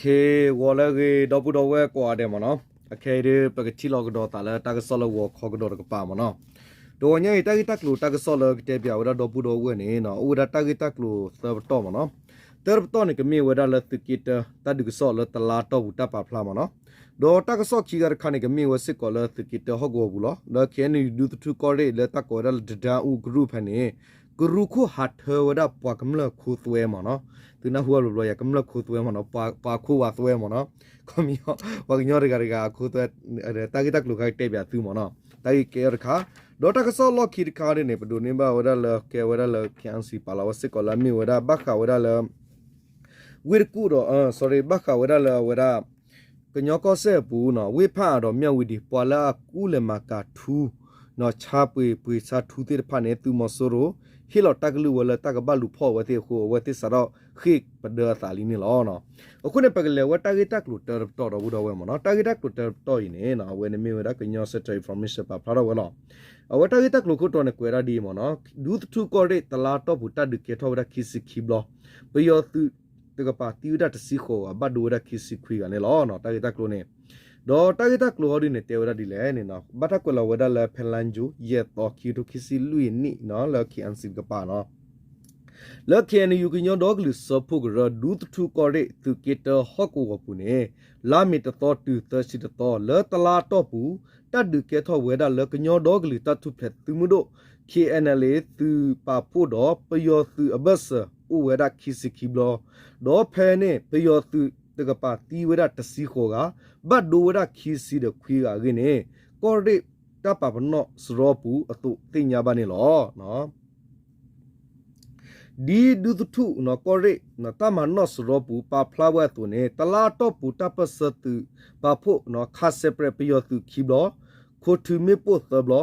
ဂီၤလၢအဂ့ၤ ဒီပုၢ်ဒီဝဲၢ်ကိးဂၤဒဲးမ့ၢ်နီၤ, အခဲအံၤဒ် ပကထံၣ်လိာ်ကဒီးသးလၢတၢ်ကစီၣ်လၢဂီၤခီကဒီးတကပၤမ့ၢ်နီၤ. တဂီၤညါအံၤ တၢ်ဂ့ၢ်တၢ်ကျိၤတၢ်ကစီၣ်လၢကတဲပၠးဝဲဒၣ်ဒီပုၢ်ဒီဝဲၢ်န့ၣ် အိၣ်ဝဲဒၣ်တၢ်ဂ့ၢ်တၢ်ကျိၤသၢပတီၢ်မ့ၢ်နီၤ. သၢပတီၢ်န့ၣ် ကမ့ၢ်ဝဲဒၣ်လၢသုးက့တၢ တၢ်ဒုးကစီၣ်လၢတလါတီၢ်ပူၤတၢ်ပာ်ဖျါမ့ၢ်နီၤ. ဒီးတၢ်ကစီၣ်ခံဂၤတခါန့ၣ် ကမ့ၢ်ဝဲစ့ၢ်ကီးလၢသုးက့တၢဟီၣ်ကဝီၤပူၤလီၤ. လၢ ခ့ၣ်အဲၣ်ယူၣ် ဒူသထူၣ်ကီၢ်ရ့ၣ် လၢတၢ်ကိးဝဲဒၣ်လၢ တဒါအူကရူၢ်ဖဲန့ၣ် ကရူၢ်ခိၣ်ဟးထၢဝဲဒၣ်ပှၤကမျၢၢ်ခိသွဲမ့ၢ်နီၤ. သုနၢ်ဟူဘၣ်ဘျီဘျီယၤ ကမျၢၢ်ခိသွဲမ့ၢ်နီၤ, ပှၤခိၣ်ဝးသွဲမ့ၢ်နီၤ. ခီပညီ ပှၤကညီတဂၤတဂၤအခိသွဲ, တၢ်ဂ့ၢ်တၢ်ကျိၤခါကတဲပၠးသုမ့ၢ်နီၤ. တၢ်ဂ့ၢ်ကဲထီၣ်တခါ, ဒီးတၢ်ကစီၣ်လီၢ်ခံတခါဒ်န့ၣ် ပဒိးန့ၢ်ဘၣ်ဝဲဒၣ်လၢ ကဲဝဲဒၣ်လၢ ခ့ၣ်အဲၣ်ယူၣ် ပာ်လီၤဝဲစ့ၢ်ကီးလၢအမ့ၢ်ဝဲဒၣ် ဘၣ်ဃးဝဲဒၣ်လၢ ဝ့ၢ်တကူၣ်ဒီး sorry ဘၣ်ဃးဝဲဒၣ်လၢအဝဲဒၣ် ကညီကီၢ်စဲၣ်အပူၤနီၤ ဝ့ၢ်ဖၣ်အၤဒီးမၠၣ်ဝတံၤ ပှၤလၢအကူလဲၤမၤကၤထူ ဆါပှ့ၤပှ့ၤဆါထူသ့ၣ်တဖၣ်န့ၣ် သုးမီၤစိရိၤ ဟ့ၣ်လီၤတၢ်ကလုၢ်ဝဲလၢတၢ်ကဘၣ်လူၤဖီၣ်အဝဲသ့ၣ်အဃိ အဝဲသ့ၣ်စးထီၣ်ဃ့ၢ်ပဒၢအသးလံန့ၣ်လီၤ. အဃိန့ၣ် ပကလဲၤဝဲတၢ်ဂ့ၢ်တၢ်ကျိၤတၢတပတီၢ်ဒီပုၢ်ဒီဝဲၢ်မ့ၢ်နီၤ. တၢ်ဂ့ၢ်တၢ်ကျိၤတၢတပတီၢ်အံၤန့ၣ် အဝဲန့ၣ်မ့ၢ်ဝဲဒၣ်ကညီ Central Information ပာ်ဖျါထီၣ်ဝဲလီၤ. အဝဲတၢ်ဂ့ၢ်တၢ်ကျိၤခိၣ်တီန့ၣ် ကွဲးဒၣ်ဒ်အံၤမ့ၢ်နီၤ, ဒူသထူၣ်ကီၢ်ရ့ၣ် တလါတီၢ်ပူၤ တၢ်ဒုးကဲထီၣ်ဝဲဒၣ်ခံဆံခံဘျီ, ပယီၤသုးတကပၤသံဝဲဒၣ်တဆံဃိးဂၤ ဘၣ်ဒိဝဲဒၣ်ခံဆံခွံဂၤန့ၣ်လီၤ. တၢ်ဂ့ၢ်တၢ်ကျိၤန့ၣ် ဒီးတၢ်ဂ့ၢ်တၢ်ကျိၤဟီဒ်န့ၣ် တဲဝဲဒၣ်ဒ်လဲၣ်န့ၣ်နီၤ, ဘၣ်တၢ်ကွဲးလီၤဝဲဒၣ်လၢ ဖဲလါယူၤ ယဲၢ်သီ ခံကထိခံဆံလွံၢ်နံၣ်နီၤ လၢ ခ့ၣ်အဲၣ်ယူၣ် တကပၤနီၤ လၢ ခ့ၣ်အဲၣ်ယူၣ် ကညီဒီကလုာ်စၢဖှိၣ်ကရၢ ဒူသထူၣ်ကီၢ်ရ့ၣ် သုးက့တၢဟီၣ်ကဝီၤပူၤန့ၣ် လါမ့ၤတသီတုၤသၢဆံတသီ လၢတလါအတီၢ်ပူၤ တၢ်ဒုးကဲထီၣ်ဝဲဒၣ်လၢကညီဒီကလုာ်တၢ်ထူၣ်ဖျဲးသုးမုၢ်ဒိၣ် ခ့ၣ်အဲၣ်ယူၣ် သုးပာ်ဖှိၣ်ဒီးပယီၤသုးအဘၢၣ်စၢၤ အိၣ်ဝဲဒၣ်ခံဆံခံဘျီ, ဒီးဖဲန့ၣ် ပယီၤသုးတကပၤသံဝဲဒၣ်တဆံဃိးဂၤ, ဘၣ်ဒိဝဲဒၣ်ခံဆံဒီးခွံဂၤအဂ့ၢ်န့ၣ် ကီၢ်ရ့ၣ်တၢ်ပာ်ပနီၣ်စရီပူၤအသိးသ့ၣ်ညါဘၣ်န့ၣ်လီၤ. ဒ်ဒူသထူၣ်ကီၢ်ရ့ၣ် တၢ်မၤနီၣ်စရီပူၤ ပာ်ဖျါဝဲအသိးန့ၣ် တလါအတီၢ်ပူၤ တၢ်ပၢၢ်ဆၢသုးပာ်ဖှိၣ် ခးစဲးပြဲးပယီၤသုးခံဘျီ, ခိးထုးမ့ၣ်ပိၢ်သၢဘျီ,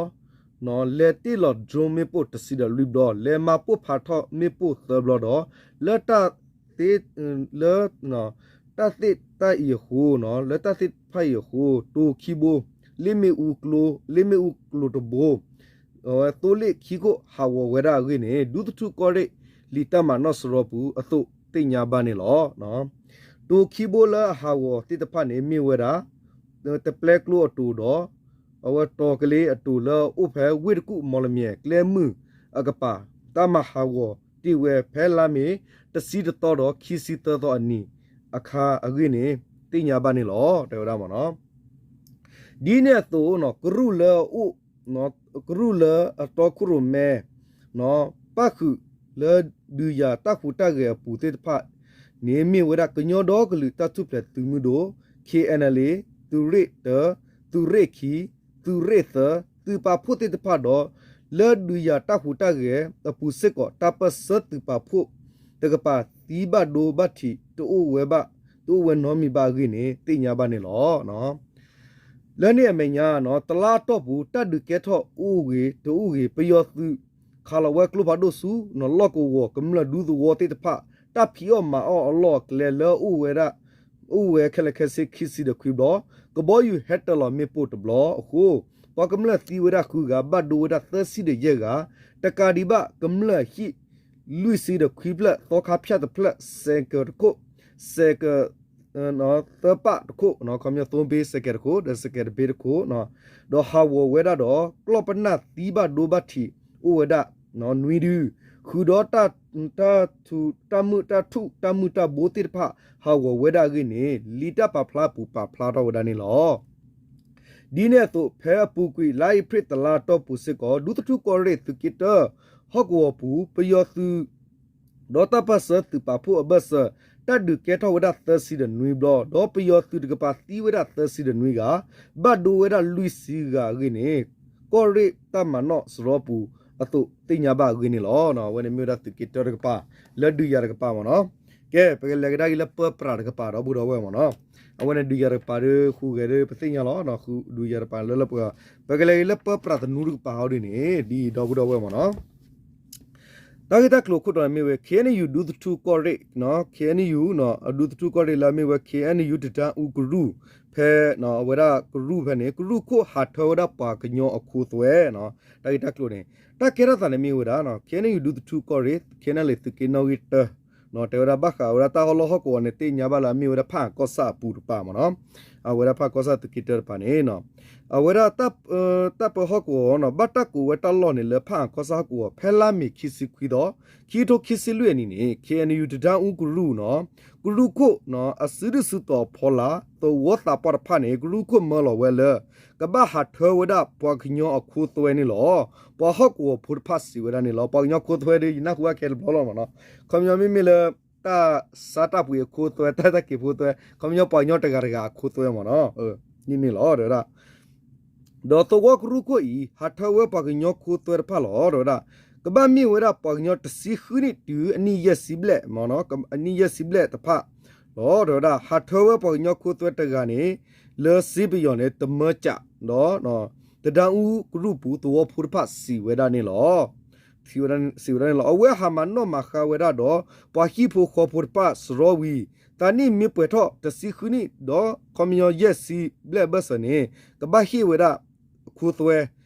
လဲၤတ့ၢ်လီၤ drone မ့ၣ်ပိၢ်တဆံဒီးလွံၢ်ဘျီ, လဲၤမၤပိၢ်ဖးထီၣ်မ့ၣ်ပိၢ်သၢဘျီဒီး လၢတၢ်သ့ၣ် လၢ တၢ်သ့ၣ်တၢ်အံၤအဃိ လၢတၢ်သ့ၣ်တဖၣ်အံၤအဃိ တိၤခံဘိ, လ့ၣ်မ့ၣ်အူကျိ, လ့ၣ်မ့ၣ်အူကျိၤတဘိ အဝဲသိလ့ၣ်ခံခိၣ်ဟးဂီၤဝဲဒၣ်အဂ့ၢ်န့ၣ် ဒူသထူၣ်ကီၢ်ရ့ၣ်လံာ်တၢ်မၤနီၣ်စရီပူၤအသိးသ့ၣ်ညါဘၣ်န့ၣ်လီၤ. တိၤခံဘိလၢအဟးဂီၤသ့ၣ်တဖၣ်န့ၣ်မ့ၢ်ဝဲဒၣ် တပျဲကျိအတိၤဒီး အဝဲတီၤကလ့အတိၤလၢအအိၣ်ဖဲဝ့ၢ်တကူၣ် မီၣ်လမၠဲၣ် ကျဲမုၢ်အကပၤ တၢ်မၤဟးဂီၤတ့ၢ်ဝဲဖဲလါမ့ၤ တဆံတသီဒီးခံဆံသၢသီအနံၤအခါအဂ့ၢ်န့ၣ် သ့ၣ်ညါဘၣ်န့ၣ်လီၤ တဲဝဲဒၣ်မ့ၢ်နီၤ. ဒ်န့ၣ်အသိး ကရူၢ်လၢအအိၣ် ကရူၢ်လၢအတီခိၣ်ရိၣ်မဲ ပၣ်ဃုာ်လၢဒုးယၤတၢ်ဟူးတၢ်ဂဲၤအပူၤသ့ၣ်တဖၣ်န့ၣ် မ့ၢ်ဝဲဒၣ်ကညီဒီကလုာ်တၢ်ထူၣ်ဖျဲးသုးမုၢ်ဒိၣ် ခ့ၣ်အဲၣ်ယူၣ် သုးရ့ၣ်တၢ, သုးရ့ၣ်ခံ, သုးရ့ၣ်သၢ သုးပာ်ဖှိၣ်သ့ၣ်တဖၣ်ဒီး လၢဒုးယၤတၢ်ဟူးတၢ်ဂဲၤအပူၤစ့ၢ်ကီး တၢ်ပၢၢ်ဆၢသုးပာ်ဖှိၣ်တကပၤသံဘၣ်ဒိဘၣ်ထံး တအိၣ်ဝဲဘၣ်, တအိၣ်ဝဲနီတမံၤဘၣ်အဂ့ၢ်န့ၣ် သ့ၣ်ညါဘၣ်န့ၣ်လီၤ. လၢန့ၣ်အမဲာ်ညါ တလါအတီၢ်ပူၤ တၢ်ဒုးကဲထီၣ်အိၣ်ဂ့ၤတအိၣ်ဂ့ၤ ပယီၤသုးခးလီၤဝဲကျိဖးဒိၣ်ဆူ လီၢ်ကဝီၤကမျၢၢ်ဒူသဝီသ့ၣ်တဖၣ် တၢ်ဖံးအီၣ်မၤအီၣ်အလီၢ်အကျဲလၢအအိၣ်ဝဲဒၣ် အိၣ်ဝဲခဲလၢာ်ခဲဆ့ခံဆံဒီးခွံဘျီ, ကဘီယူၤဟဲတၢၤလီၤမ့ၣ်ပိၢ်တဘျီအဃိ ပှၤကမျၢၢ်သံဝဲဒၣ်ဃုဂၤ ဘၣ်ဒိဝဲဒၣ်သၢဆံဒီးယဲၢ်ဂၤ, တကးဒံးဘၣ် ကမျၢၢ်ဟံၣ် လွံၢ်ဆံဒီးခွံဖျၢၣ် သီခါဖၠၣ်တဖျၢၣ် စဲးကဲးတခိၣ်, စဲးကဲး သၢပၣ်တခိၣ်, ခီပညီ သိဘ့စဲးကဲးတခိၣ် ဒီးစဲးကဲးတဘ့တခိၣ် ဒီးဟးဂီၤဝဲဒၣ်ဒီး ကျီၢ်ပနၢ်သံဘၣ်ဒိဘၣ်ထံးအိၣ်ဝဲဒၣ် နွံဒု, ဃုာ်ဒီး တၢ်ထူးတၢ်မုၢ်တၢ်ထူးတၢ်မုၢ်တၢ်ဘိသ့ၣ်တဖၣ် ဟးဂီၤဝဲဒၣ်အဂ့ၢ်န့ၣ် လံာ်တၢ်ပာ်ဖျါအပူၤပာ်ဖျါထီၣ်ဝဲဒၣ်န့ၣ်လီၤ. ဒ်န့ၣ်အသိး ဖဲအပူၤကွံာ် လါအ့ဖြ့ၣ်တလါအတီၢ်ပူၤစ့ၢ်ကီး ဒူသထူၣ်ကီၢ်ရ့ၣ် သုးက့တၢ ဟီၣ်ကဝီၤပူၤ ပယီၤသုး ဒီးတၢ်ပၢၢ်ဆၢသုးပာ်ဖှိၣ်အဘၢၣ်စၢၤ တၢ်ဒုးကဲထီၣ်ဝဲဒၣ်သၢဆံဒီးနွံဘျီ ဒီးပယီၤသုးတကပၤသံဝဲဒၣ်သၢဆံဒီးနွံဂၤ ဘၣ်ဒိဝဲဒၣ်လွံၢ်ဆံဂၤအဂ့ၢ်န့ၣ် ကီၢ်ရ့ၣ်တၢ်မၤနီၣ်စရီပူၤအသိးသ့ၣ်ညါဘၣ်အဂ့ၢ်န့ၣ်လီၤ. အဝဲန့ၣ်မ့ၢ်ဝဲဒၣ်သုးက့တၢတကပၤ လၢဒုးယၤတကပၤမ့ၢ်နီၤ. ကဲ ပကလဲၤကဒါက့ၤလၢပၢပြးတကပၤဒီပုၢ်ဒီဝဲၢ်မ့ၢ်နီၤ. အဝဲန့ၣ်ဒုးယၤတကပၤဒီး ဃုဂဲၤဒီးပသ့ၣ်ညါလီၤ. ဒုးယၤတကပၤလၢလၢပှဲၤ ပကလဲၤက့ၤလၢပၢပြးသနူတကပၤဟီဒ်န့ၣ် ဒ်အံၤဒီပုၢ်ဒီဝဲၢ်မ့ၢ်နီၤ. တၢ်ဂ့ၢ်တၢ်ကျိၤခိၣ်တီန့ၣ်မ့ၢ်ဝဲ ခ့ၣ်အဲၣ်ယူၣ် ဒူသထူၣ်ကီၢ်ရ့ၣ်, ခ့ၣ်အဲၣ်ယူၣ် အဒူသထူၣ်ကီၢ်ရ့ၣ်လၢအမ့ၢ်ဝဲ ခ့ၣ်အဲၣ်ယူၣ် တဒါအူကရူၢ် ဖဲ အဝဲဒၣ်ကရူၢ်ဖဲန့ၣ် ကရူၢ်ခိၣ်ဟးထၢဝဲဒၣ်ပှၤကညီအခိသွဲ တၢ်ဂ့ၢ်တၢ်ကျိၤန့ၣ် တၢ်ကဲထီၣ်သးန့ၣ်မ့ၢ်ဝဲဒၣ် ခ့ၣ်အဲၣ်ယူၣ် ဒူသထူၣ်ကီၢ်ရ့ၣ် ခ့ၣ်အဲၣ်ယူၣ် သုးက့နီၣ်ဂံၢ်တၢ တဲဝဲဒၣ်ဘၣ်ဃးဝဲဒၣ်တၢ်ဟီၣ်လီၢ်ဟီၣ်ကဝီၤန့ၣ် သ့ၣ်ညါဘၣ်လၢအမ့ၢ်ဝဲဒၣ်ဖၣ်အၣ်ကီၢ်ဆၣ်အပူၤတပၤမ့ၢ်နီၤ, အဝဲဒၣ်ဖၣ်အၣ်ကီၢ်ဆၣ်သုးက့တၢတပၤန့ၣ် အဝဲဒၣ် တၢ်ပၢဟီၣ်ကဝီၤနီၤ ဘၣ်တၢ်ကိးဝဲတၢ်လီၢ်န့ၣ် လၢဖၣ်အၣ်ကီၢ်ဆၣ်ဟီၣ်ကဝီၤ ဖဲလါမ့ၤခံဆံခွံသီ ခံကထိခံဆံလွံၢ်အနံၤန့ၣ် ခ့ၣ်အဲၣ်ယူၣ် တဒါအူကရူၢ်နီၤ ကရူၢ်ခိၣ်နီၤ အစုဒုၣ်စုတီၤအဖီလာ် သဝီသးပှၢ်တဖၣ်န့ၣ် ကရူၢ်ခိၣ်မၢလီၤဝဲလၢ ကဘၣ်ဟးထၢဝဲဒၣ်ပှၤကညီအခိသွဲန့ၣ်လီၤ. ပှၤဟီၣ်ကဝီၤဖိတဖၣ်စံးဝဲဒၣ်န့ၣ်လီၤ. ပှၤကညီခိသွဲဒီး ယနၢ်ဟူဘၣ်ခဲတဘျီလီၤမ့ၢ်နီၤ. ခီပညီမ့မ့ၢ်လၢ တၢ်ဆါတၢ်ပှ့ၤအခိသွဲ တၢ်တၢ်က့ၤဖိသွဲ ခီပညီပှၤကညီတဂၤတဂၤအခိသွဲမ့ၢ်နီၤ န့ၣ်န့ၣ်လီၤ တဲဝဲဒၣ် ဒီးသဝီကရူၢ်ခိၣ်အံၤ ဟးထၢဝဲပှၤကညီခိသွဲတဖၣ်လီၤ တဲဝဲဒၣ်. ကဘၣ်မ့ၢ်ဝဲဒၣ်ပှၤကညီတဆံဃုနံၣ်တုၤအနံၣ်ယဲၢ်ဆံဘျဲၣ်မ့ၢ်နီၤ အနံၣ်ယဲၢ်ဆံဘျဲၣ်တဖၣ်လီၤ တဲဝဲဒၣ်. ဟးထၢဝဲပှၤကညီခိသွဲတဂၤန့ၣ် လၢစ့ပယီၤန့ၣ် တမၢကၠးဒီး တဒါအူကရူၢ်ပူၤသဝီဖိတဖၣ်စံးဝဲဒၣ်န့ၣ်လီၤ. စံးဝဲဒၣ်န့ၣ်လီၤ. အဝဲဟးမၤနီၣ်မၤဃါဝဲဒၣ်ဒီး ပှၤဟံၣ်ဖိဃီဖိတဖၣ်စရီဝံၤ သးနံၣ်မ့ၢ်ပှဲၤထီၣ်တဆံဃုနံၣ်ဒီး ခီပညီယဲၢ်ဆံဘျဲၣ်အဘၢၣ်စၢၤန့ၣ် ကဘၣ်ဟ့ၣ်ဝဲဒၣ်ခိသွဲ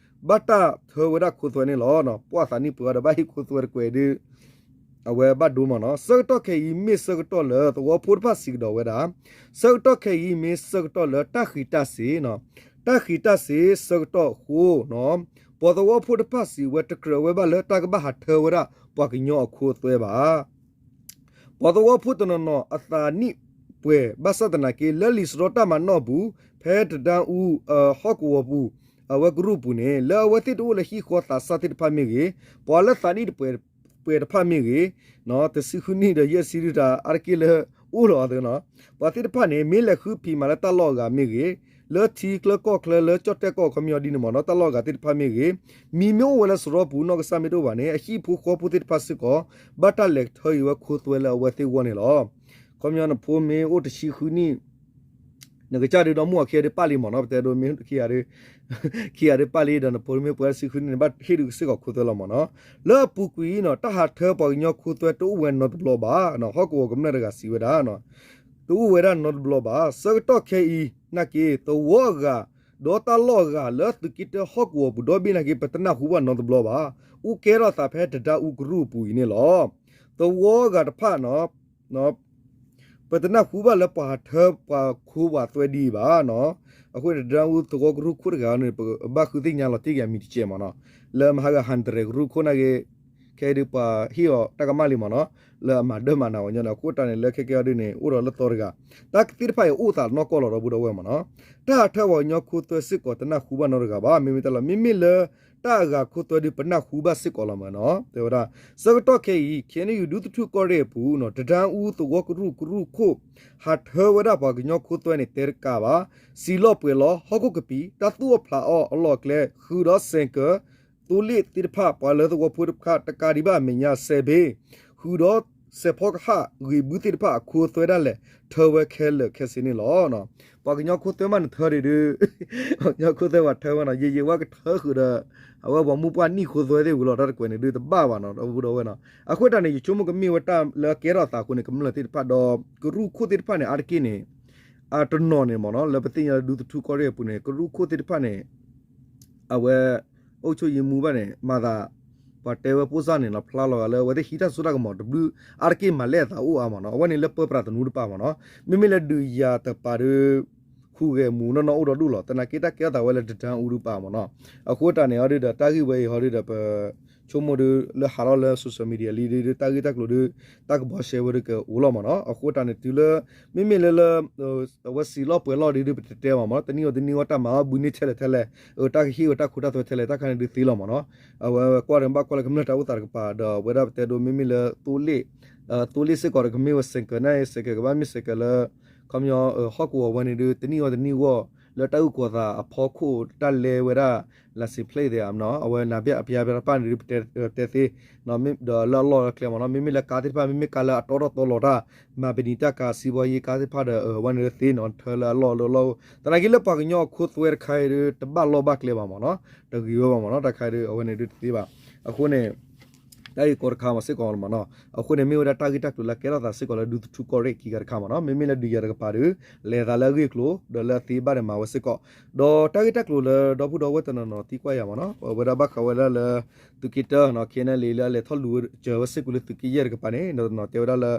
ဘၣ်တၢ်ထၢဝဲဒၣ်ခိသွဲန့ၣ်လီၤ. ပှၤသးနံၣ်ပှဲၤအီၤဒီးဘၣ်ဟ့ၣ်ခိသွဲတကွဲးဒုး အဝဲဘၣ်ဒိမ့ၢ်နီၤ. ဆၢကတီၢ်ခဲအံၤမ့ၢ်ဆၢကတီၢ်လၢသဝီဖိတဖၣ်စံးကဒီးဝဲဒၣ် ဆၢကတီၢ်ခဲအံၤမ့ၢ်ဆၢကတီၢ်လၢတၢ်ဃံးတၢ်စ့ၤ တၢ်ဃံးတၢ်စ့ၤဆၢကတီၢ်အဃိ ပှၤသဝီဖိတဖၣ်စံးဝဲတကြၢးဝဲဘၣ်လၢတၢ်ကဘၣ်ဟးထၢဝဲဒၣ်ပှၤကညီအခိသွဲဘၣ်. ပှၤသဝီဖိတနီၤနီၤအသးနံၣ်ပှဲၤ ဘၣ်ဆၣ်သနာ်က့ လၢလံာ်စရီတၢ်မၤနီၣ်အပူၤ ဖဲတဒါအူဟီၣ်ကဝီၤပူၤ အဝဲကရူၢ်ပူၤန့ၣ် လၢအဝဲသ့ၣ်တအိၣ်လၢဟံၣ်ဃီသးစၢ်သ့ၣ်တဖၣ်မ့ၢ်ဂ့ၤ, ပှၤလၢသးနံၣ်တပှဲၤတဖၣ်မ့ၢ်ဂ့ၤ, တဆံဃုနံၣ်ဒီးယဲၢ်ဆံဒုတၢ်အါတက့ၢ်လၢအိၣ်လီၤအသးနီၤ, ပှၤသ့ၣ်တဖၣ်န့ၣ် မ့ၢ်လဲၤဃုဖံးမၤလၢတၢ်လီၢ်အဂၤမ့ၢ်ဂ့ၤ, လၢထံကျၢကီၢ်ချၢ လၢကၠီၣ်တဲၣ်ကီၢ်ခီပညီဒ်န့ၣ်မ့ၢ်နီၤ, တၢ်လီၢ်အဂၤသ့ၣ်တဖၣ်မ့ၢ်ဂ့ၤ, မံၤမ့ၢ်အိၣ်ဝဲလၢစရီပူၤ နီၢ်ကစၢ်မ့ၢ်တအိၣ်ဘၣ်န့ၣ် အဟံၣ်ဖိဃီဖိသ့ၣ်တဖၣ်စ့ၢ်ကီး ဘၣ်တၢ်လဲၤထၢအံၤဝဲခိသွဲလၢအဝဲသ့ၣ်ဂီၢ်န့ၣ်လီၤ. ခီပညီနဖိမ့ၢ်အိၣ်တဆံဃုနံၣ် နကစၢ်ဒုးဒီမုၢ်အခံဂၤဒုးပၣ်လံမ့ၢ်နီၤ, ပတဲဒိမ့ၢ်ခံဂၤဒုး, ခံဂၤဒုးပၣ်လံဒီး နဖိမ့ၢ်ပှဲၤတဆံဃုနံၣ်န့ၣ် နဘၣ်ဟ့ၣ်ဒုးစ့ၢ်ကီးခိသွဲလီၤမ့ၢ်နီၤ. လၢအပူၤကွံာ်နီၤ တၢ်ဟးထၢပှၤကညီခိသွဲတအိၣ်ဝဲနီတဘျီဘၣ်, ဟီၣ်ကဝီၤကမျၢၢ်တဂၤစံးဝဲဒၣ် တအိၣ်ဝဲဒၣ်နီတဘျီဘၣ်. ဆၢကတီၢ်ခဲအံၤ နာ်က့ သဝီအဂၤ ဒီးတၢ်လီၢ်အဂၤ လၢသုးက့တၢဟီၣ်ကဝီၤပူၤဒီဘ့ၣ်နာ်က့ ပတနၢ်ဟူဘၣ်နီတဘျီဘၣ်. အိၣ်ကဲထီၣ်သးဖဲတဒါအူကရူၢ်အပူၤအံၤန့ၣ်လီၤ. သဝီအဂၤတဖၣ်နီၤ ပတနၢ်ဟူဘၣ်လၢပှၤဟးထၢပှၤခိပှၤသွဲဒ်အံၤဘၣ်နီၤ. အဃိန့ၣ် တဒါအူသဝီကရူၢ်ခိၣ်တဂၤန့ၣ် ပဘၣ်ဃုသ့ၣ်ညါလီၤတံၢ်က့ၤအမံၤတကဲးမ့ၢ်နီၤ. လၢမဟါဂၤ ဟးတရဲၣ်ကရူၢ်ခိၣ်နာ်က့ ခဲအံၤဒုးပှၤဟ့ၣ်အီၤတၢ်ကမၣ်လံမ့ၢ်နီၤ. လၢအမၤဒၢမၤနးဝဲညီန့ၣ် အဃိတၢ်န့ၣ် လၢခဲကဲအီၤဒုးန့ၣ် အိၣ်ဒီးလၢသီတဂၤ တၢ်သ့ၣ်တဖၣ်အံၤအိၣ်သးနီၢ်ကီၢ်လီၤဒီပုၢ်ဒီဝဲၢ်မ့ၢ်နီၤ. တၢ်ဟးထၢပှၤကညီခိသွဲစ့ၢ်ကီးတနၢ်ဟူဘၣ်နီတဂၤဘၣ်. မ့မ့ၢ်တၢ်လီၤ မ့မ့ၢ်လၢ တၢ်အဂၤခိသွဲဒုးပနၢ်ဟူဘၣ်စ့ၢ်ကီးလီၤမ့ၢ်နီၤ. တဲဝဲဒၣ် ဆၢကတီၢ်ခဲအံၤ ခ့ၣ်အဲၣ်ယူၣ် ဒူသထူၣ်ကီၢ်ရ့ၣ်အပူၤနီၤ တဒါအူသဝီကရူၢ်ကရူၢ်ခိၣ် ဟးထၢဝဲဒၣ်ပှၤကညီခိသွဲန့ၣ် တဲတကးဘၣ်. စံာ်လီၢ်ပှဲၤလီၢ် ဟီၣ်ခိၣ်ကပံာ် တၢ်သူၣ်အီၣ်ဖျးအီၣ်အလီၢ်အကျဲ ဃုာ်ဒီးစဲၣ်ကၢ သိလ့ၣ်သ့ၣ်တဖၣ် ပှၤလၢသဝီဖိတခါတကးဒံးဘၣ်အမဲာ်ညါစဲးဘ့ ဃုာ်ဒီးစဲးဖီကဟၣ်ဂ့ၢ်ဘုသ့ၣ်တဖၣ်အခိသွဲဒၣ်လဲာ် ထၢဝဲခဲလၢာ်ခဲဆ့န့ၣ်လီၤ. ပှၤကညီခိသွဲမးနထၢဒံးဒုး ပှၤကညီခိသွဲပှၤထၢဝဲနီၤ ယံာ်ယံာ်ဝဲကထၢဃုာ်ဒီး အဝဲပှၤမူပှၢ်နံၣ်ခိသွဲသ့ၣ်ဝံၤလီၤ တၢ်တကွဲးန့ၣ်ဒုးတဘၣ်ဘၣ်နီၤ ဒီပုၢ်ဒီဝဲၢ်နီၤ. အဃိတၢ်န့ၣ် ယဆိကမိၣ်ကမ့ၢ်ဝဲတၢ်လၢအကဲထီၣ်သးအဃိန့ၣ် ကမျၢၢ်သ့ၣ်တဖၣ်ဒီး ကရူၢ်ခိၣ်သ့ၣ်တဖၣ်န့ၣ် အါတက့ၢ်န့ၣ် အတနီၤန့ၣ်မ့ၢ်နီၤ လၢပသ့ၣ်ညါလၢဒူသထူၣ်ကီၢ်ရ့ၣ်အပူၤန့ၣ် ကရူၢ်ခိၣ်သ့ၣ်တဖၣ်န့ၣ် အဝဲ အိၣ်ဆိၣ်ယံမူဘၣ်န့ၣ် မၤသး ပှၤတဲဝဲပိၢ်စၢ်န့ၣ်နီၤ ဖျါလီၤဂာ်လၢအဝဲသ့ၣ်ဟံးတၢ်စိတၢ်ကမီၤတဘျုး အါတက့ၢ်မၤလဲၣ်အသးအိၣ်အါမ့ၢ်နီၤ. အဝဲန့ၣ်လၢပၢပြးသနူတပၤမ့ၢ်နီၤ. မ့မ့ၢ်လၢဒုးယၤတပၤဒုး ဟူးဂဲၤမူးနီၢ်နီၢ်အိၣ်ဒီးဒူၣ်လီၤ. သနာ်က့တၢ်ကဲထီၣ်သးဝဲလၢတဒါအူဒုးပၤမ့ၢ်နီၤ. အဃိတၢ်န့ၣ်အီၤဒုးဒီး တၢ်ဂ့ၢ်ဝဲအံၤဟီဒုးဒီး ပဆိကမိၣ်ဒုးလၢဟးထီၣ်လၢ social media လံဒုး တၢ်ဂ့ၢ်တၢ်ကျိၤဒုး တၢ်ကဘှီရှဲဝဲဒုးကအိၣ်လီၤမ့ၢ်နီၤ. အဃိတၢ်န့ၣ်တုၤလၢ မ့မ့ၢ်လၢလၢ အဝဲစံာ်လီၢ်ပှဲၤလီၢ်ဒုးဒုး ပတတဲဘၣ်မ့ၢ်နီၤ. တနံၣ်အီၤတနံၣ်အီၤ တၢ်မၤအီၣ်ဘုန့ၢ်ထဲလဲၣ်ထဲလဲၣ် တၢ်ကဟ့ၣ်ဝဲတၢ်ခိတၢ်သွဲထဲလဲၣ် တၢ်ခါန့ၣ်ဒုးသ့လီၤမ့ၢ်နီၤ. အဝဲကွၢ်ဒီးဘၣ်ကွၢ်လၢကမျၢၢ်တၢ်အိၣ်သးတကပၤဒီး အဝဲဒၣ်ပတဲဒိးမ့မ့ၢ်လၢ သိလ့ၣ်စ့ၢ်ကီးဒီးကမ့ၢ်ဝဲ စဲၣ်ကၢၤန့ၣ် စဲၣ်ကၢၤကဘၣ်မ့ၢ်စဲၣ်ကၢၤလၢ ခီပညီ ဟီၣ်ကဝီၤဝဲန့ၣ်ဒုး တနံၣ်အီၤတနံၣ်အဂီၢ် လၢတၢ်အုၣ်ကီၤသးအဖီခိၣ် တၢ်လဲဝဲဒၣ် license plate သ့ၣ်မ့ၢ်နီၤ, အဝဲနၤဘၣ်အပျါပျါတဖၣ်န့ၣ်ဒုး ပတဲသ့ ဒီးလၢအလီၢ်လၢကျဲမ့ၢ်နီၤ, မ့မ့ၢ်လၢကါသ့ၣ်တဖၣ် မ့မ့ၢ်ကါလၢအတီထီၣ်တီလီၤတၢ် မၤပနံာ်တၢ်ကါ စံးဘီယ့ကါသ့ၣ်တဖၣ်ဒီး အဝဲန့ၣ်ဒုးသ့နီၤ, ထၢလၢအလီၢ်လၢအလီၢ်, သနာ်က့လၢပှၤကညီအခိသွဲတခါအံၤဒုး တဘၣ်လီၢ်ဘၣ်ကျဲဘၣ်မ့ၢ်နီၤ, တဂ့ၤဝဲဘၣ်မ့ၢ်နီၤ, တၢ်ခါအံၤဒုး အဝဲန့ၣ်ဒုးတသ့ဘၣ်. အဃိန့ၣ် တၢ်ဂ့ၢ်ကီတခါမ့ၢ်စ့ၢ်ကီးမ့ၢ်နီၤ. အဃိန့ၣ်မ့ၢ်ဝဲဒၣ်တၢ်ဂ့ၢ်တၢ်ကျိၤလၢအကဲထီၣ်သးစ့ၢ်ကီးလၢဒူသထူကီၢ်ရ့ၣ်ခံဂၤတခါမ့ၢ်နီၤ. မ့မ့ၢ်လၢဒုးယၤတကပၤဒီး လဲၤသးလၢအဂ့ၢ်အကျိၤ ဒီးလၢအသ့ဘၣ်န့ၣ်မၤဝဲစ့ၢ်ကီး. ဒီးတၢ်ဂ့ၢ်တၢ်ကျိၤလၢဒီပုၢ်ဒီဝဲၢ်တနီၤနီၤသံကွၢ်ယၤမ့ၢ်နီၤ, ပဝဲဒၣ်ဘၣ်ဃးဝဲဒၣ်လၢ သုးက့တၢ KNLA လၢအလဲၤထီၣ်လူၤစၢၤဝဲစ့ၢ်ကီးလၢသုးက့ယဲၢ်တကပၤန့ၣ် တနီၤနီၤတဲဝဲဒၣ်လၢ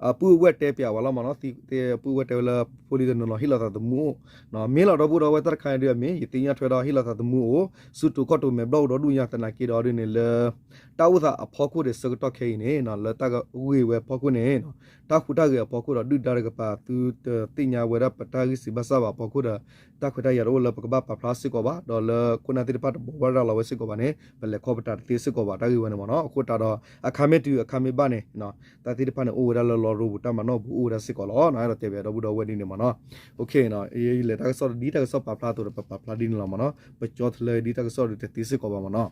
အပုၢ်အဝဲၢ်တဲပၠးဝဲလီၤမ့ၢ်နီၤ, အပုၢ်အဝဲၢ်တဲဝဲလၢဖိလံၤတနီၤနီၤဟ့ၣ်လီၤသးသမူအိၣ်, မ့ၢ်လီၤဒီပုၢ်ဒီဝဲၢ်တၢ်တခါန့ၣ်ဒုးအမ့ၢ် ယသ့ၣ်ညါထွဲဒီးဟ့ၣ်လီၤသးသမူအိၣ် ဆူတိၤခီၣ်တိၤမဲာ်ဘျီၣ်အိၣ်ဒီးဒူၣ်ညါသနာ်က့ဒီးဒ်န့ၣ်လၢ တၢ်အိၣ်သးအဖီခိၣ်ဒီးဆၢကတီၢ်ခဲအံၤန့ၣ် လၢတၢ်ဂ့ၢ်ဝဲအဖီခိၣ်န့ၣ် တၢ်ဟူးတၢ်ဂဲၤအဖီခိၣ်ဒီးဒုၣ်ဒါတကပၤ သုတသ့ၣ်ညါဝဲဒၣ်ပတၢ်ဂံၢ်စၢ်ဘါစၢ်ဘၣ်အဖီခိၣ်ဒီး တၢ်ခွဲးတၢ်ယာ်တအိၣ်လၢပကဘၣ်ပာ်ဖျါစ့ၢ်ကီးဘၣ်, ဒီးလၢခိၣ်နၢ်သ့ၣ်တဖၣ်တဘိးဘၣ်ရၤလီၤဝဲစ့ၢ်ကီးဘၣ်န့ၣ် ပလဲၤခီပတာ်တသ့စ့ၢ်ကီးဘၣ်တၢ်ဂ့ၢ်ဝဲန့ၣ်မ့ၢ်နီၤ. အဃိသတးဒီး အခါမ့ၢ်တုၤအခါမ့ၢ်ဘၣ်န့ၣ် တၢ်သ့ၣ်တဖၣ်န့ၣ် အိၣ်ဝဲဒၣ်လၢလီၤရိပူၤတၢ်မၤနီၣ်ပူၤအိၣ်ဝဲဒၣ်စ့ၢ်ကီးလီၤ. ယတဲပၠးဒီပုၢ်ဒီဝဲၢ်ဒ်န့ၣ်မ့ၢ်နီၤ. ယလဲၤတၢ်ကစီၣ်ဒ်တၢ်ကစီၣ်ပာ်ဖျါအသိးဒီး ပပာ်ဖျါဒ်န့ၣ်လီၤမ့ၢ်နီၤ. ပကၠီထလၢဒ်တၢ်ကစီၣ်ဒ်တသ့စ့ၢ်ကီးဘၣ်မ့ၢ်နီၤ.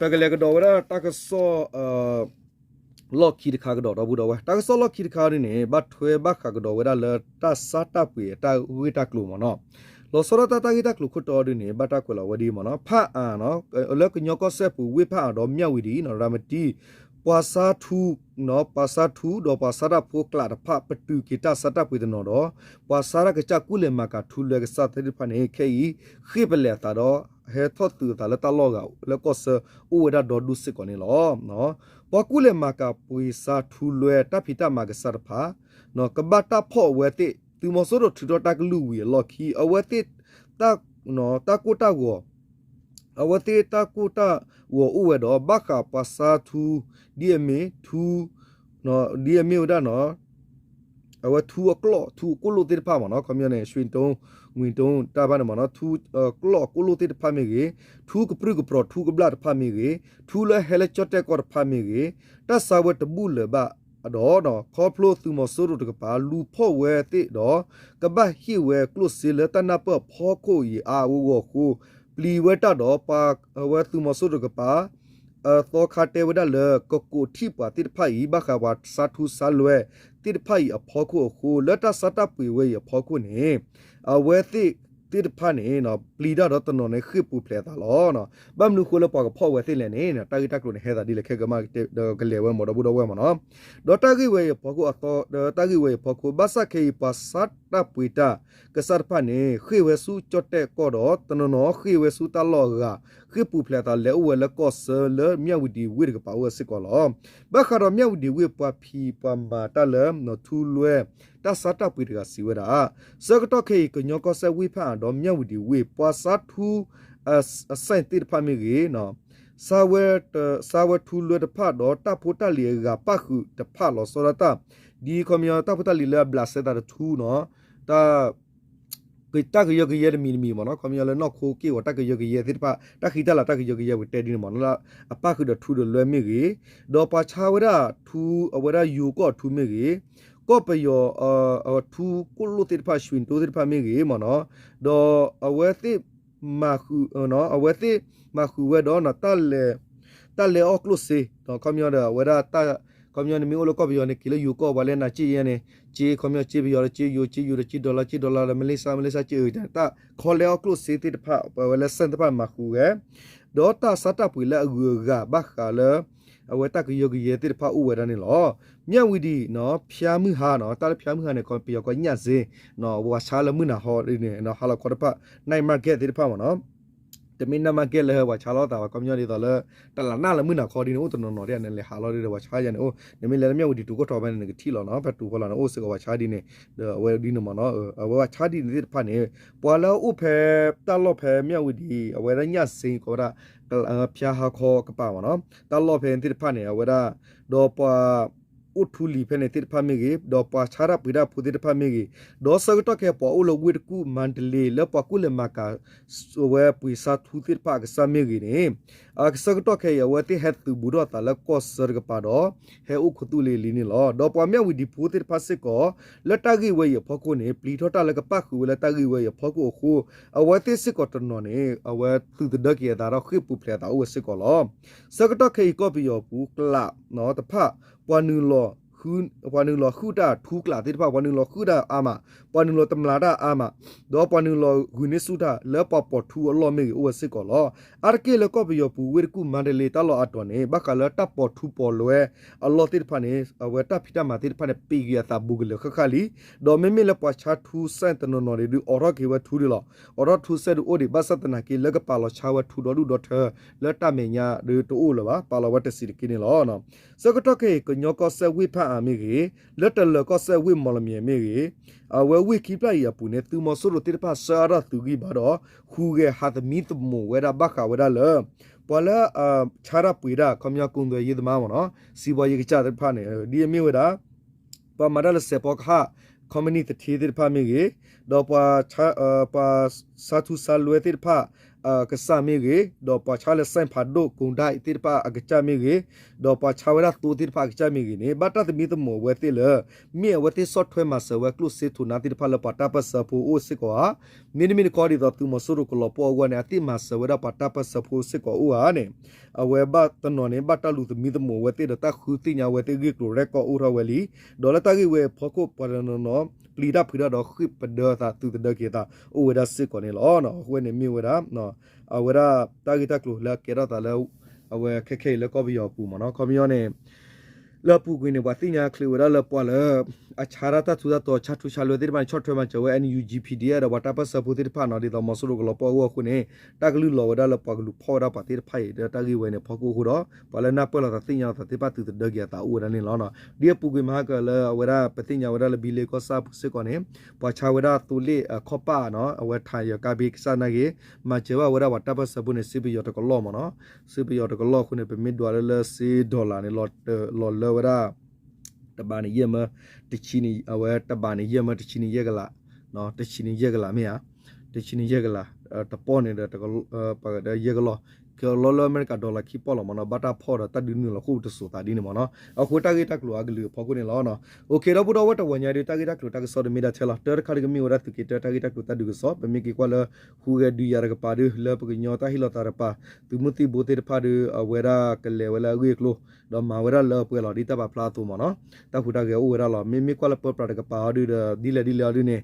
ပကလဲၤကဒီးဝဲဒၣ်တၢ်ကစီၣ် လီၢ်ခံတခါကဒီးဒီပုၢ်ဒီဝဲၢ်, တၢ်ကစီၣ်လီၢ်ခံတခါဒ်န့ၣ် ဘၣ်ထွဲဘၣ်ဃးကဒီးဝဲဒၣ်လၢတၢ်ဆါတၢ်ပှ့ၤအတၢ်ဂ့ၢ်တၢ်ကျိၤမ့ၢ်နီၤ. လီၤဆီဒၣ်တၢ်တၢ်ဂ့ၢ်တၢ်ကျိၤခိၣ်တီဒ်န့ၣ် ဘၣ်တၢ်ကွဲးလီၤဝဲဒ်မ့ၢ်နီၤ. ဖၣ်အၣ် လၢကညီကီၢ်စဲၣ်ပူၤ ဝ့ၢ်ဖၣ်အၣ်ဒီးမၠၣ်ဝံၤဒံး ရၤမတံ ပှၤဆါထူ ပှၤဆါတၢ်ဖိကျးတဖၣ် ပတုာ်က့ၤတၢ်ဆါတၢ်ပှ့ၤတနီၤဒီး ပှၤဆါတၢ်ကစၢ်ကူၣ်လဲၤမၤကၤထူလွဲကစၢ်သ့ၣ်တဖၣ်န့ၣ် ခဲအံၤ ဃ့ၢ်ပလဲၤအသးဒီး ဟဲထီၣ်သုးအသးလၢတၢ်လီၢ်ဂၤ လၢကီၢ်ဆၢအိၣ်ဝဲဒၣ်ဒီဒူၣ်စ့ၢ်ကီးန့ၣ်လီၤ. ပှၤကူၣ်လဲၤမၤကၤပှ့ၤဆါထူလွဲတၢ်ဖံးတၢ်မၤကစၢ်တဖၣ် ကဘၣ်တၢ်ဖီၣ်အဝဲသ့ၣ် သုးမီၤစိရိၤထုးထီၣ်တၢ်ကလုၢ်ဝံၤအလီၢ်ခံ အဝဲသ့ၣ် တၢ်ကိၢ်တၢ်ဂီၤ အဝဲသ့ၣ်တၢ်ကိၢ်တၢ်ဂီၤအိၣ်ဝဲဒီး ဘၣ်ဃးပှၤဆါထူ ဒ်အမ့ၢ်ထူ ဒ်အမ့ၢ်ဝဲဒၣ် အဝဲထူအကျီၢ် ထူအကိၣ်လိၣ်သ့ၣ်တဖၣ်မ့ၢ်နီၤ, ခီပညီန့ၣ် ရွှေတုံး ငွေတုံး တၢ်ဘၣ်န့ၣ်မ့ၢ်နီၤ, ထူကျီၢ်အကိၣ်လိၣ်သ့ၣ်တဖၣ်မ့ၢ်ဂ့ၤ, ထူကပြုၢ်ကပြီၤထူကဘျၣ်တဖၣ်မ့ၢ်ဂ့ၤ, ထူလၢဟဲလၢကၠီၣ်တဲၣ်ကီၢ်တဖၣ်မ့ၢ်ဂ့ၤ, တၢ်ဆါဝဲတဘူၣ်လၢၤဘၣ်ဒီး ခီဖျိသုးမီၤစိရိၤတကပၤ လူၤဖီၣ်ဝဲသ့ၣ်ဒီး ကဘၣ်ဟ့ၣ်ဝဲကျိၣ်စ့လၢတၢ်နၢ်ပၢၢ်အဖီခိၣ်အံၤအါအါဂီၢ်ဂီၢ်အဃိ ပျံၤဝဲတၢ်ဒီး ပှၤအဝဲသုးမီၤစိရိၤတကပၤ အသီခါတဲဝဲဒၣ်လၢ ကကိးထံၣ်ပှၤသ့ၣ်တဖၣ်အံၤ ဘၣ်ဃးပှၤဆါထူဆါလွဲသ့ၣ်တဖၣ်အံၤအဖီခိၣ်အဃိ လၢတၢ်ဆါတၢ်ပှ့ၤဝဲအံၤအဖီခိၣ်န့ၣ် အဝဲသ့ၣ်သ့ၣ်တဖၣ်န့ၣ် ပျံၤတၢ်ဒီးတနီၤန့ၣ် ဃ့ၢ်ပူၤဖျဲးအသးလီၤ. ဘၣ်မနုၤအဃိလၢပှၤကဖီၣ်ဝဲသ့ၣ်လဲၣ်န့ၣ် တၢ်ဂ့ၢ်တၢ်ကျိၤန့ၣ် ဟဲသးဒ်လဲၣ်ခဲကမၣ်ဒီးကလဲၤဝဲမ့ၢ်ဒီပုၢ်ဒီဝဲၢ်မ့ၢ်နီၤ. ဒီးတၢ်ဂ့ၢ်ဝဲအံၤအဖီခိၣ်အသီ ဒီးတၢ်ဂ့ၢ်ဝဲအံၤအဖီခိၣ် ဘၣ်ဆၣ်ခဲအံၤ ပှၤဆါတၢ်ပှ့ၤတၢ်ကစၢ်တဖၣ်န့ၣ် ဃ့ၢ်ဝဲဆူကၠီၣ်တဲၣ်ကီၢ်ဒီး တနီၤနီၤဃ့ၢ်ဝဲဆူတၢ်လီၢ်အဂၤ ဃ့ၢ်ပူၤဖျဲးအသးလဲၤအိၣ်ဝဲလၢကီၢ်ဆၢလၢမၠၣ်ဝံၤဒံးဝ့ၢ်တကပၤအိၣ်ဝဲစ့ၢ်ကီးလီၤ. ဘၣ်ဃးဒီးမၠၣ်ဝံၤဒံးဝ့ၢ် ပှၤဖံးပှၤမၤတၢ်လၢ ထူလွဲ တၢ်ဆါတၢ်ပှ့ၤတဂၤစံးဝဲဒၣ် ဆၢကတီၢ်ခဲအံၤ ကညီကီၢ်စဲၣ်ဝ့ၢ်ဖၣ်အၣ်ဒီးမၠၣ်ဝံၤဒံးဝ့ၢ် ပှၤဆါထူ အစဲၣ်သ့ၣ်တဖၣ်မ့ၢ်ဂ့ၤ ဆါဝဲ ဆါဝဲထူလွဲတဖၣ်ဒီး တၢ်ဖိတၢ်လံၤအဂၤပၣ်ဃုာ်တဖၣ်လီၤဆီဒၣ်တၢ် ဒ်ခီပညီ တၢ်ဖိတၢ်လံၤလၢအဘျးစဲသးတထူနီၤ တၢ် တၢ်ကယၢကယဲတမံၤတမံၤမ့ၢ်နီၤ ခီပညီလၢနီၢ်ခိက့ၢ်ဂီၤတၢ်ကယၢကယဲသ့ၣ်တဖၣ် တၢ်ဃံတၢ်လၤတၢ်ကယၢကယဲပကတဲဒ်န့ၣ်မ့ၢ်နီၤ အပၣ်ဃုာ်ဒီးထူဒီးလွဲမ့ၢ်ဂ့ၤ ဒီးပှၤဆါဝဲဒၣ်ထူ အဝဲဒၣ်ယိၤကီၢ်အထူမ့ၢ်ဂ့ၤ ကီၢ်ပယီၤ ထူကိၣ်လိၣ်သ့ၣ်တဖၣ် ရွှေတုံးသ့ၣ်တဖၣ်မ့ၢ်ဂ့ၤမ့ၢ်နီၤ ဒီးအဝဲသ့ၣ် မၤဃုာ် အဝဲသ့ၣ်မၤဃုာ်ဝဲဒီး တၢ်လဲအီၣ်ကျိၣ်စ့ ခီပညီဒီးအဝဲဒၣ် ခီပညီန့ၣ်မ့ၢ်အိၣ်လၢကီၢ်ပယီၤန့ၣ် က့ၤလၢယိၤကီၢ် ပှၤလဲနၤစ့ယဲန့ၣ် စ့ ခီပညီစ့ပယီၤဒီးစ့ယိၤ စ့ယိၤဒီးစ့ dollar စ့ dollar ဒီး Malaysia Malaysia စ့ တၢ်ခီလဲအီၣ်ကျိၣ်စ့သ့ၣ်တဖၣ် ပဝဲလၢစဲၣ်သ့ၣ်တဖၣ်မၤဃုာ်ဝဲ ဒီးတၢ်ဆါတၢ်ပှ့ၤလၢအဂုၤအဂၤဘၣ်ဃးလၢ အဝဲတၢ်ကယၢကယဲသ့ၣ်တဖၣ်အိၣ်ဝဲဒၣ်န့ၣ်လီၤ. မၠၣ်ဝံၤဒံး ဖၠါမုၢ်ဟါနီၤ တၢ်လၢဖၠါမုၢ်ဟါန့ၣ် ပယီၤကိးညၣ်စ့ ဝၤဆါလၢမုၢ်နၤခီဒ်န့ၣ် ဟါလီၤခီတဖၣ် night market သ့ၣ်တဖၣ်မ့ၢ်နီၤ တမ့ၢ် night market လၢဝၤဆါလီၤသးဘၣ် ခီပညီဒ်သိးလၢ တလးနၢ်လၢမုၢ်နၤခီဒ်န့ၣ် အိၣ်တနီၤနီၤဒ်န့ၣ် လဲၤဟးလီၤဒ်ဒီးဝၤဆါယၤန့ၣ်အိၣ် နမ့ၢ်လဲၤလၢမၠၣ်ဝံၤဒံးတူၤခိၣ်ထီၣ်ဖဲန့ၣ် နကထံၣ်လီၤနီၤ ဖဲတူၤဖီလာ်န့ၣ် အိၣ်စ့ၢ်ကီးဝၤဆါဒ်န့ၣ် ဒီးအဝဲဒ်န့ၣ်မ့ၢ်နီၤ အဝဲဝၤဆါဒ်န့ၣ်သ့ၣ်တဖၣ်န့ၣ် ပှၤလၢအအိၣ်ဖဲတၢ်လီၢ်ဖဲမၠၣ်ဝံၤဒံး အဝဲဒၣ်ညၣ်စ့ ကိးဝဲဒၣ် ဖၠါဟါခီကပၤမ့ၢ်နီၤ တၢ်လီၢ်ဖဲန့ၣ်သ့ၣ်တဖၣ်န့ၣ် အဝဲဒၣ် ဒီးပှၤ အိၣ်ထူလံၤဖဲန့ၣ်သ့ၣ်တဖၣ်မ့ၢ်ဂ့ၤ ဒီးပှၤဆါတၢ်ပှ့ၤတၢ်ဖိသ့ၣ်တဖၣ်မ့ၢ်ဂ့ၤ ဒီးဆၢကတီၢ်ခဲအံၤ ပှၤအိၣ်လၢဝ့ၢ်တကူၣ် မါတလ့ လၢပှၤကူၣ်လဲၤမၤကၤ ဝဲပှ့ၤဆါထူသ့ၣ်တဖၣ်အကစၢ်မ့ၢ်ဂ့ၤန့ၣ် အဆၢကတီၢ်ခဲအံၤ အဝဲသ့ၣ်ဟဲသုးဘူးထီၣ်သးလၢကီၢ်ဆၢတကပၤဒီး ဟဲအိၣ်ခူသူၣ်လံၤလံၤန့ၣ်လီၤ. ဒီးပှၤမၠၣ်ဝံၤဒံးဖိသ့ၣ်တဖၣ်စ့ၢ်ကီး လၢတၢ်ဂ့ၢ်ဝဲအံၤအဖီခိၣ်န့ၣ် ပျံၤထီၣ်တၢ်လၢကပၣ်ဃုာ်ဝဲလၢတၢ်ဂ့ၢ်ဝဲအံၤအဖီခိၣ်အဃိ အဝဲသ့ၣ်စ့ၢ်ကီးတနီၤန့ၣ် အဝဲသုးသဒၢက့ၤအသးဒီးဃ့ၢ်ပူၤဖျဲးအသးအိၣ်ဝဲစ့ၢ်ကီးလီၤ. ဆၢကတီၢ်ခဲအံၤ ကီၢ်ပယီၤပူၤကျးတဖၣ် ပှၤနုာ်လီၤ ပှၤနုာ်လီၤဟုၣ်တၢ်ထူကျးသ့ၣ်တဖၣ် ပှၤနုာ်လီၤဟုၣ်တၢ်အါမး, ပှၤနုာ်လီၤတမျးတၢ်အါမး, ဒီးပှၤနုာ်လီၤဂုာ်န့ၢ်ဆူၣ်တၢ်လၢပှၤပိာ်ထူအလီၢ်မ့ၢ်ဂ့ၤ အိၣ်ဝဲစ့ၢ်ကီးလီၤ. အါတက့ၢ်လၢကီၢ်ပယီၤပူၤ ဝ့ၢ်တကူၣ် မါတလ့ တၢ်လီၢ်အါတီၤန့ၣ် ဘၣ်ဃးလၢတၢ်ပိာ်ထူပိာ်လွဲအလီၢ်သ့ၣ်တဖၣ်န့ၣ် အဝဲတၢ်ဖံးတၢ်မၤသ့ၣ်တဖၣ်န့ၣ် ပံးက့ၤအသးဘူးကလၢာ်ဃၣ်ဃၣ်လံ. ဒီးမ့မ့ၢ်လၢပှၤဆါထူစဲၣ်တနီၤနီၤဒုး အိးထီၣ်က့ၤဝဲထူဒုးလီၤ. အိးထီၣ်ထူစဲၣ်ဒုးအိၣ်ဒံး ဘၣ်ဆၣ်သနာ်က့ လၢကပာ်လီၤဆါဝဲထူဒီဒူၣ်ဒီထၢလၢတၢ်မဲာ်ညါဒုးတအိၣ်လၢၤဘၣ်, ပာ်လီၤဝဲတဆံးတက့ၢ်န့ၣ်လီၤ. ဆၢကတီၢ်ခဲအံၤ ကညီကီၢ်စဲၣ်ဝ့ၢ်ဖၣ်အါမ့ၢ်ဂ့ၤ, လၢတလၢၤကီၢ်စဲၣ်ဝ့ၢ်မီၢ်လမၠဲၣ်မ့ၢ်ဂ့ၤ, အဝဲဝ့ၢ်ခံဖျၢၣ်အံၤအပူၤန့ၣ် သုးမီၤစိရိၤသ့ၣ်တဖၣ်ဆှၢအါထီၣ်သုးဂံၢ်ဘါဒီး ဟူးဂဲၤဟးသမံသမိးဝဲဒၣ်ဘၣ်ဃးဝဲဒၣ်လၢ ပှၤလၢ ဆါတၢ်ပှ့ၤတၢ် ခီပညီ ကူသွဲယ့သမါမ့ၢ်နီၤ စံးဘီယ့ကစၢ်သ့ၣ်တဖၣ်န့ၣ် ဒ်အမ့ၢ်ဝဲဒၣ် ပှၤမၤတၢ်လၢစဲးဖီကဟၣ် ခီမနံၣ်သထ့သ့ၣ်တဖၣ်မ့ၢ်ဂ့ၤ, ဒီးပှၤဆါထူဆါလွဲသ့ၣ်တဖၣ် အကစၢ်မ့ၢ်ဂ့ၤ, ဒီးပှၤဆါလၢစဲၣ်ဖးဒိၣ် ကိၣ်ဒၣ်သ့ၣ်တဖၣ်အကစၢ်မ့ၢ်ဂ့ၤ, ဒီးပှၤဆါဝဲဒၣ်သိသ့ၣ်တဖၣ်အကစၢ်မ့ၢ်ဂ့ၤန့ၣ် ဘၣ်တၢ်သမံသမိးအဝဲသ့ၣ်လၢ မ့ၢ်အဝဲသ့ၣ်ဆီၣ်ထွဲမၤစၢၤဝဲကျိၣ်စ့ထိးနါသ့ၣ်တဖၣ်လၢပှၤတၢ်ပၢၢ်ဆၢဖိအိၣ်စ့ၢ်ကီးဧါ. မ့တမ့ၢ်တခီဒ်သိးသုးမီၤစိရိၤကလီၤပှီၢ်အဂီၢ်န့ၣ် အသ့ၣ်မၤစၢၤဝဲဒၣ်ပှၤတၢ်ပၢၢ်ဆၢဖိစ့ၢ်ကီးအိၣ်ဧါန့ၣ် အဝဲဘၣ်တနီၤန့ၣ် ဘၣ်တၢ်လူၤသမံသမိးအဝဲသ့ၣ်ဒီးတၢ်ဃုသ့ၣ်ညါအဝဲသ့ၣ်ဂ့ၢ်ကျိၤရဲၣ်ကီၢ်အိၣ်ထီၣ်ဝဲလံ. ဒီးလၢတၢ်ဂ့ၢ်ဝဲအဖီခိၣ် ပှၤတနီၤနီၤ ပျံၤတၢ်ဖုးတၢ်ဒီးဃ့ၢ်ပဒၢသး သုးသဒၢက့ၤသး အိၣ်ဝဲဒၣ်စ့ၢ်ကီးန့ၣ်လီၤ. အဃိန့ၣ်မ့ၢ်ဝဲဒၣ် အဝဲဒၣ်တၢ်ဂ့ၢ်တၢ်ကျိၤလၢအကဲထီၣ်သးလၢ အဝဲခဲခဲအံၤလၢကီၢ်ပယီၤအပူၤမ့ၢ်နီၤ ခီပညီန့ၣ် လၢအပူၤကွံာ်န့ၣ် ပှၤသ့ၣ်ညါချ့ဝဲဒၣ်လၢပှၤလၢ အဆါတၢ်တၢ်ထူတၢ်တီၤ ဆါထူဆါလွဲသ့ၣ်တဖၣ်န့ၣ် ဆီၣ်ထွဲမၤစၢၤဝဲ NUG PDF ဒီးပှၤတၢ်ပၢၢ်ဆၢဖိသ့ၣ်တဖၣ်နီၤ ဒ်သိးမီၤစိရိၤကလီၤပှီၢ်အဂီၢ်အဃိန့ၣ် တၢ်ကလုၢ်လီၤဝဲဒၣ်လၢပှၤကလူၤဖီၣ်ဝဲဒၣ်ပှၤသ့ၣ်တဖၣ်အံၤ ဒီးတၢ်ဂ့ၢ်ဝဲန့ၣ် ဖီခိၣ်အဃိဒီး ပှၤလၢနၢ်ပၢၢ်လိာ်သးသ့ၣ်ညါလိာ်သးသ့ၣ်တဖၣ်သုးသဒၢက့ၤအသးအိၣ်ဝဲဒၣ်န့ၣ်လီၤ. ဒ်အပူၤကွံာ်မဟါကလၢအဝဲဒၣ်ပသ့ၣ်ညါဝဲဒၣ်လၢဘံလ့ကီၢ်ဆၣ်ပူၤစ့ၢ်ကီးန့ၣ် ပှၤဆါဝဲဒၣ်သိလ့ၣ်အခီၣ်ပၢ်နီၤ အဝဲထးယီၤကါဘ့ကစၢ်နာ်က့ မၤစၢၤဘၣ်ဝဲဒၣ်ပှၤတၢ်ပၢၢ်ဆၢဖိန့ၣ် စ့ပယီၤတကလီၢ်မ့ၢ်နီၤ စ့ပယီၤတကလီၢ်အဃိန့ၣ် ပမ့ၢ်ဒွးလၢလၢစ့ dollar န့ၣ် လီၤလၢဝဲဒၣ် တဘးန့ၣ်ယဲၢ်မၢ တဆံန့ၣ် အဝဲတဘးန့ၣ်ယဲၢ်မၢ တဆံန့ၣ်ယဲၢ်ကလး တဆံန့ၣ်ယဲၢ်ကလးမ့ၢ်ဧါ တဆံန့ၣ်ယဲၢ်ကလး တပီၢ်န့ၣ်ဒီး ပှၤကဒီးယဲၢ်ကလီၢ် ကလီလၢအမဲရကၤ dollar ခံပီၢ်လီၤမ့ၢ်နီၤ ဘၣ်တၢ်ဖီၣ်ဒီးတၢ်ဒုးနုာ်လီၤဃိၣ်တစိၤသးဒ်န့ၣ်မ့ၢ်နီၤ အဃိတၢ်ဂ့ၢ်တၢ်ကျိၤအကလုာ်အဖီခိၣ်န့ၣ်လီၤ. အိၣ်ခ့ ဒီပုၢ်ဒီဝဲၢ်တဝီညါဒုး တၢ်ဂ့ၢ်တၢ်ကျိၤတၢ်ကစီၣ်တမ့ၢ်ဒၣ်ထဲလီၤ တၢတခါဒုးကမ့ၢ်ဝဲဒၣ်သုးက့ၤတၢ တၢ်ဂ့ၢ်တၢ်ကျိၤတၢ်ကစီၣ် ပမ့ၢ်က့ၤကွၢ်လၢ ဟူးဂဲၤဒုးယၤတကပၤဒုး လၢပကညီတၢ်ဟ့ၣ်လီၤသးတကပၤ သုးမုၢ်သံၣ်ဘိသ့ၣ်တဖၣ်ဒုး အဝဲဒၣ်ကလဲၤဝဲလၢအဂ့ၢ်အကျိၤ ဒီးမၤဝဲဒၣ်လၢအပှဲၤလီၤဒ်တၢ်ပာ်ဖျါအသိးမ့ၢ်နီၤ တၢ်ဟူးတၢ်ဂဲၤအိၣ်ဝဲဒၣ်လီၤ. မ့မ့ၢ်ကွၢ်လၢပၢပြးတကပၤအီၤဒုးဒီး ဒ်လဲၣ်ဒ်လဲၣ်အီၤဒုးန့ၣ်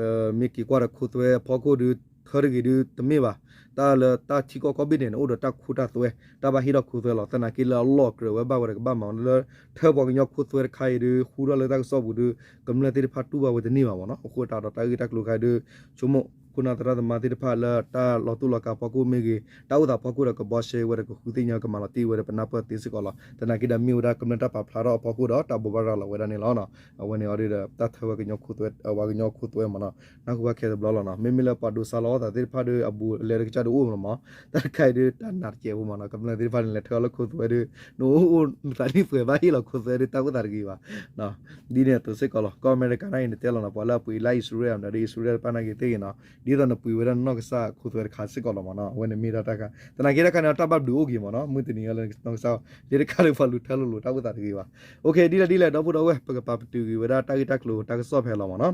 ပမ့ၢ်က့ၤကွၢ်ဒီးခိသွဲအဖီခိၣ်ဒုး ထၢတဂ့ၤဒုးတမ့ၢ်ဘၣ် တၢ်လၢတၢ်ထံကီၢ်ကီၢ်ဘ့ၣ်န့ၣ် နအိၣ်ဒီးတၢ်ခိတၢ်သွဲ တၢ်ဘၣ်ဟ့ၣ်ထီၣ်ခိသွဲလီၤ. သနာ်က့လၢအလီၢ်ကြၢးဝဲဘၣ်ဝဲတကဘၣ်မၤလၢ ထၢပှၤကညီခိသွဲတခါအံၤဒုး ဟူထီၣ်လၢတၢ်ကစီၣ်ပူၤဒုး ကမျၢၢ်သ့ၣ်တဖၣ်တူၢ်ဘၣ်ဝဲတန့ၢ်ဘၣ်မ့ၢ်နီၤ. အဃိသတးဒီးတၢ်ဂ့ၢ်တၢ်ကျိၤခါဒုး ဆိကမိၣ်ခိၣ်နၢ်သရၣ်သမါသ့ၣ်တဖၣ်လၢတၢ်လီၤတူာ်လီၤကာ်ဖီခိၣ်မ့ၢ်ဂ့ၤ တၢ်အိၣ်သးဖီခိၣ်ဒီးကဘှီရှဲဝဲဒီးကဃုသ့ၣ်ညါကမၤလီၤတံၢ်ဝဲဒီးပနၢ်ပၢၢ်သ့စ့ၢ်ကီးလီၤ. သနာ်က့ဒီးမ့ၢ်ဝဲဒၣ်ကမျၢၢ်တၢ်ပာ်ဖျါထီၣ်အဖီခိၣ်ဒီးတၢ်ဘိးဘၣ်ရၤလီၤဝဲဒၣ်န့ၣ်လီၤ. အဝဲန့ၣ်အီၤဒုးဒီး တၢ်ထၢဝဲကညီခိသွဲ ပှၤကညီခိသွဲမ့ၢ်နီၤ နၢ်ဟူဘၣ်ခဲတဘျီလီၤနီၤ. မ့မ့ၢ်လၢပှၤဒိးစါလီၤအသးသ့ၣ်တဖၣ်ဒီး အဘူးအလဲတကစၢ်ဒုးအိၣ်မ့ၢ်နီၤ တၢ်တခါအံၤဒုးတၢ်နးတကဲးဖိမ့ၢ်နီၤ ကမျၢၢ်သ့ၣ်တဖၣ်န့ၣ် လဲၤထၢအီၤလၢခိသွဲဒုး နအိၣ်အိၣ်နသးနံၣ်ပှဲၤဘၣ်ဟ့ၣ်လီၤခိသွဲဒုး တၢ်အိၣ်သးတဂ့ၤဘၣ် ဒ်န့ၣ်အသိးစ့ၢ်ကီးလီၤ. ကီၢ်အမဲရကၤန့ၣ် နတဲလီၤနီၤ ပှၤလၢအပှ့ၤလၢအံၣ်စရ့လးဒီး အံၣ်စရ့လးတဖၣ်နာ်က့သ့ၣ်ဂ့ၤနီၤ ဒ်သိးနပှ့ၤဝဲဒၣ်နနီၢ်ကစၢ်ခိသွဲတခါစ့ၢ်ကီးလီၤမ့ၢ်နီၤ အဝဲန့ၣ်မ့ၢ်ဒၣ်တၢ်ခါ သနာ်က့တၢ်ခါန့ၣ် တၢ်ဘၣ်ဘျုးအိၣ်က့ၤမ့ၢ်နီၤ မုၢ်တနံၤအီၤလၢနီၢ်ကစၢ် လၢတခါလၢပှၤလူၤထၢလိၤလိၤ တၢ်အိၣ်သးတဂ့ၤဘၣ်. အိၣ်ခ့ ဒ်လဲၣ်ဒ်လဲၣ် ဒီပုၢ်ဒီဝဲၢ် ပကပာ်ပတုာ်က့ၤဝဲဒၣ်တၢ်ဂ့ၢ်တၢ်ကျိၤတၢ်ကစီၣ်ဖဲလီၤမ့ၢ်နီၤ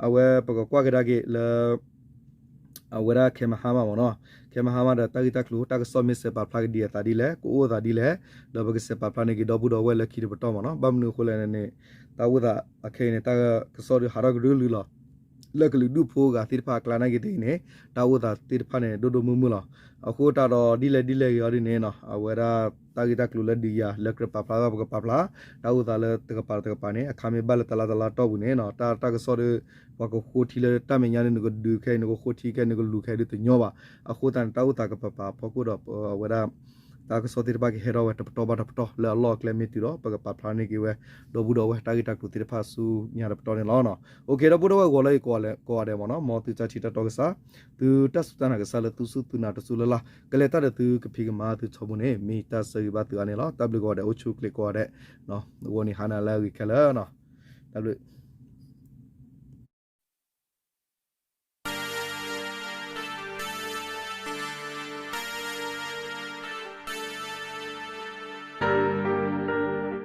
အဝဲပကကွၢ်ကဒါက့ၤလၢ အဝဲဒၣ်ခဲမဟါမးမ့ၢ်နီၤ ခဲမဟါမးဒီးတၢ်ဂ့ၢ်တၢ်ကျိၤ တၢ်ကစီၣ်မ့ၢ်စဲးပာ်ဖျါကဒံးအသးဒ်လဲၣ် ကအိၣ်သးဒ်လဲၣ် ဒီးပကစဲးပာ်ဖျါန့ၢ်က့ၤဒီပုၢ်ဒီဝဲၢ်လၢခံတပတီၢ်မ့ၢ်နီၤ ဘၣ်မနုၤအဃိလဲၣ်န့ၣ် တၢ်အိၣ်သးအခဲအံၤန့ၣ် တၢ်ကစီၣ်ဒုးဟးထီၣ်ကဒုကလုာ်လီၤ လၢကလုာ်ဒူၣ်ဖိအဂၤသ့ၣ်တဖၣ်အကျါနာ်က့သ့ၣ်ဂ့ၤန့ၣ် တၢ်အိၣ်သးသ့ၣ်တဖၣ်န့ၣ် ဒိၣ်ဒိၣ်မုၢ်မုၢ်လီၤ. အဃိသတးဒီးဒ်လဲၣ်ဒ်လဲၣ်ဂ့ၤအီၤဒ်န့ၣ်နီၤ အဝဲဒၣ်တၢ်ဂ့ၢ်တၢ်ကျိၤလၢဒုးယၤ လၢကြၢးပာ်ဖျါထီၣ်ပကပာ်ဖျါ တၢ်အိၣ်သးလၢတကပၤတကပၤန့ၣ် အခါမ့ၢ်ဘၣ်လၢတလါတလါတီၢ်ပူၤန့ၣ်နီၤ တၢ်တၢ်ကစီၣ်ဒီး ပှၤကဃိထံလၢတၢ်မဲာ်ညါန့ၣ် နကဒုးခဲအံၤ နကဃိထံခဲအံၤ နကလူၤခဲအံၤဒုးတညီဘၣ်. အဃိသတးန့ၣ် တၢ်အိၣ်သးကပာ်ပာ်ဖီခိၣ်ဒီး အဝဲဒၣ် တၢ်ကစီၣ်သ့ၣ်တဖၣ်ကဟဲထီၣ်ဝဲတပတီၢ်ဘၣ်တပတီၢ် လၢအလီၢ်အကျဲမ့ၢ်တုၤဒီး ပကပာ်ဖျါန့ၢ်က့ၤဝဲ ဒီပုၢ်ဒီဝဲၢ်တၢ်ဂ့ၢ်တၢ်ကျိၤသ့ၣ်တဖၣ်ဆူညါတပတီၢ်န့ၣ်လီၤ. အိၣ်ခ့ ဒီပုၢ်ဒီဝဲၢ် ဂီၤလၢအံၤကိးဂၤဒဲးမ့ၢ်နီၤ မ်သုတၢ်ထံၣ်တၢ်တီကစၢ် သုတၢ်စူၢ်တၢ်နာ်ကစၢ်လၢသုစူၢ်သုနာ်တစူၢ်လၢ်လၢ် ကလဲၤတၢ်ဒီးသုကဖံးကမၤသုထီဘိန့ၣ် မ့ၢ်တၢ်ဆၢဂ့ၤဘၣ်သုအါန့ၣ်လီၤ. တၢ်ဘျုးကိးဂၤဒဲး အိၣ်ဆူၣ်အိၣ်ချ့ကိးဂၤဒဲး ဂီၤနံၤဟါနၤလၢအဂ့ၤခဲလၢာ်နီၤ တၢ်ဘျုး